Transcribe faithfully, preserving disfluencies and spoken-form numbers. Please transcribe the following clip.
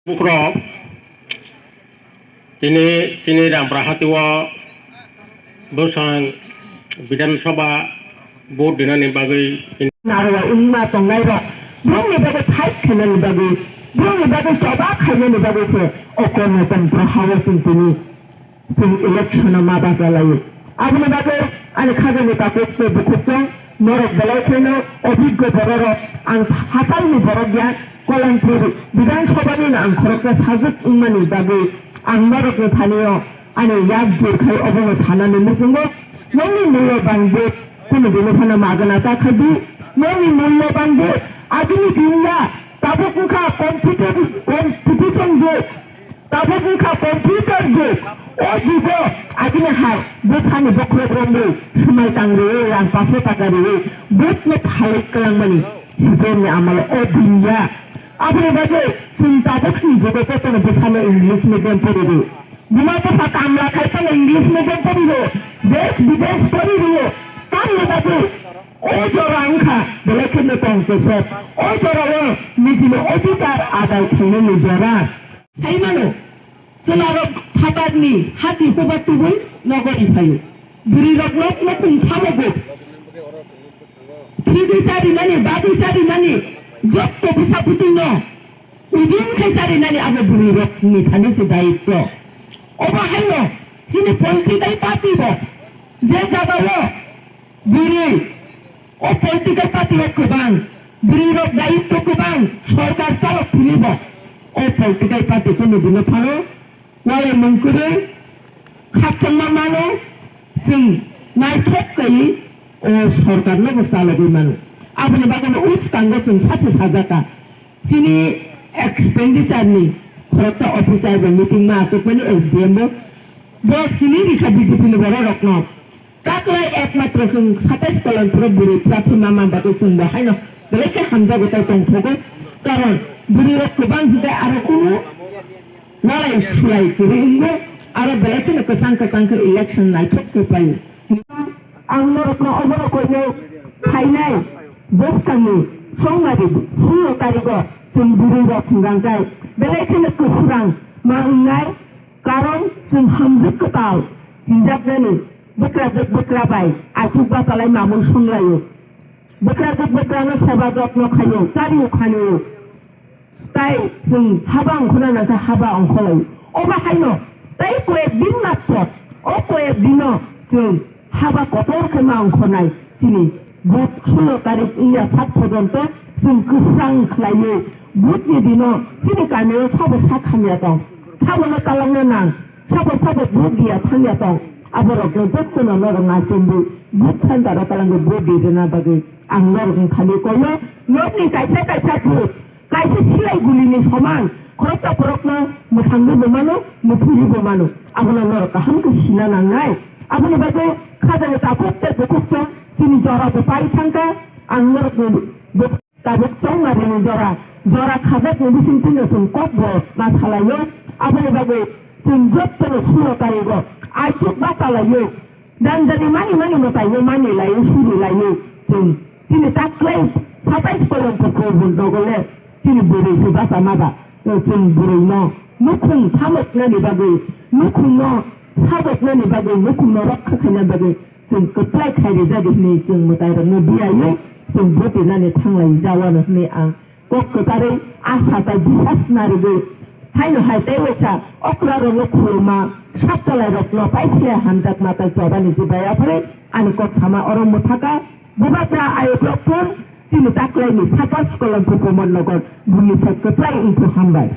Bukrok tini, tini Rampura hati o bwsang Bidhan Sabha vote dinani bagwi. Narwa wngma tongnai rok, borokni bagwi fight khainani bagwi, borokni bagwi choba khainani bagwi se o Kornaton Bwrwi Hao chwng tini chwng election o ma bacha laio. Aboni bagwi ani khajani takhuk tei bukhuk chwng norok belai kheno obhiggo bororok, ang hachalni borok ya, Kolanpur Bidhan Sabha ni no ang khoroksa sajwk wngmani bagwi ang norokni thani o ani yak jur khai obono sanani muchungo. Nokni mullo bang vote kunu dino phano magwna ta khai di, nokni mullo bang vote agini din ya, tabuk wngkha computer competition jug. Tabuk wngkha computer jug. O jugo agini hai bwsani bokhorok romwi swmai tang rwi, rang paso taka rwi, vote no phalwi kwlangmani C P M ni amalo o din ya. Aboni bagwi chwng tabukni jugo jotono bwsano English medium pori rw. Buma bupha kamla khai phano English medium pori rw. Desh bidesh pori rw. Tamni bagwi o jora wngkha belai kheno tong kesep. O jorao nijini odhikar adai khainani jora. Sai mano, chwlarok phatarni hati huba tubui nogo ri phaio. Bwrwirok nok nokhung thamogo. Thwigwi charinani, bagwi charinani, jotto bwsa bwtwino ujung khai charinani abo bwrwirokni thani se dayitto. Obo haino chini political party bo je jagao bwrwi o political party rok kwbang, bwrwi rok dayitto kwbang, sorkar chalok thwinibo o political party kunu dino phano walai mung kwrwi khakchangma mano, chwng naithok kaiwi o sorkar no bo chalogwi mano. Aboni bagwi no uskango chwng sachi sajaka. Chini expenditure ni khoroksa officer bo meeting ma achukmani S D M bo, bo hini rikha B J P ni borok rokno. Taklai ekmatro chwng satais Kolanpuro bwrwi prathi mama bagwi chwng bo haino belai khe hamjago tei tongthogo. Karon bwrwi rok kwbang hinkhe aro kunu walai sulai kwrwi wngo, aro belai kheno kwchang kwchang khe election naithok khe paio. Ang norokno obono koinai phainai bwskangni songmari sullo tarigo chwng bwrwi rok hwngang khe belai kheno kwswrang ma wngnai, karon chwng hamjwk kwtal hinjaknani bwkrajwk bwkra bai achuk bachalai mamung songlaio. Bwkrajwk bwkrano seba jotno khaio, chario khanio. Tai chwng haba ongkhorna nangkha haba ongkholai. Obo haino tai koyek din matro, o koyek dino chwng haba kotor khe ma ongkhornai. Chini vote sullo tarik wngya sak porjonto chwng kwsang khlaiwi vote ni dino chini kamio sabo sak hamya tong, sabono talangna nang, sabo sabo vote diya thangya tong. Aborokno jottono norok achomwi vote center o talangwi vote di rwna bagwi ang norokni thani koyo. Nokni kaisa kaisa vote kaisa silai gulini soman, khoroksa borokno mwthangwi bo mano, mwthwiwi bo mano. Abono norok kaham khe sina nangnai. Aboni bagwi khajani takhuk tei bukhuk chwng chini jora bo pai thangkha. Ang norokno bwsa tabuk chongmarini jora, jora khajakni bisingtwino chwng kok bo ma salaio. Aboni bagwi chwng jottono sullo tarigo aichuk ma salaio. Janjani mani mani mwtaino mani laio, suri laio. Chwng chini taklai satais Kolanpur Korbun nogole chini bwrwi se bachama ba. Chwng bwrwino nukhung thamoknani bagwi, nukhungno saboknani bagwi, nukhungno rokha khaina bagwi chwng kwplai khai rijadi hwnwi chwng mwtairokno biyaiwi chwng vote rinani thanglai jawano hwnwi ang kok kwcharwi asa tei bisas narwgwi, haino hai tei waisa okrarokno khuluma, sapchalairokno paiphiya hamjakma tei chobani jubai aphari ani kok sama oro mwthaka. Bubagra ayukrok thum chini taklaini satas Kolanpur Pramod Nagar bumni sak kwplai wngkhu, hambai.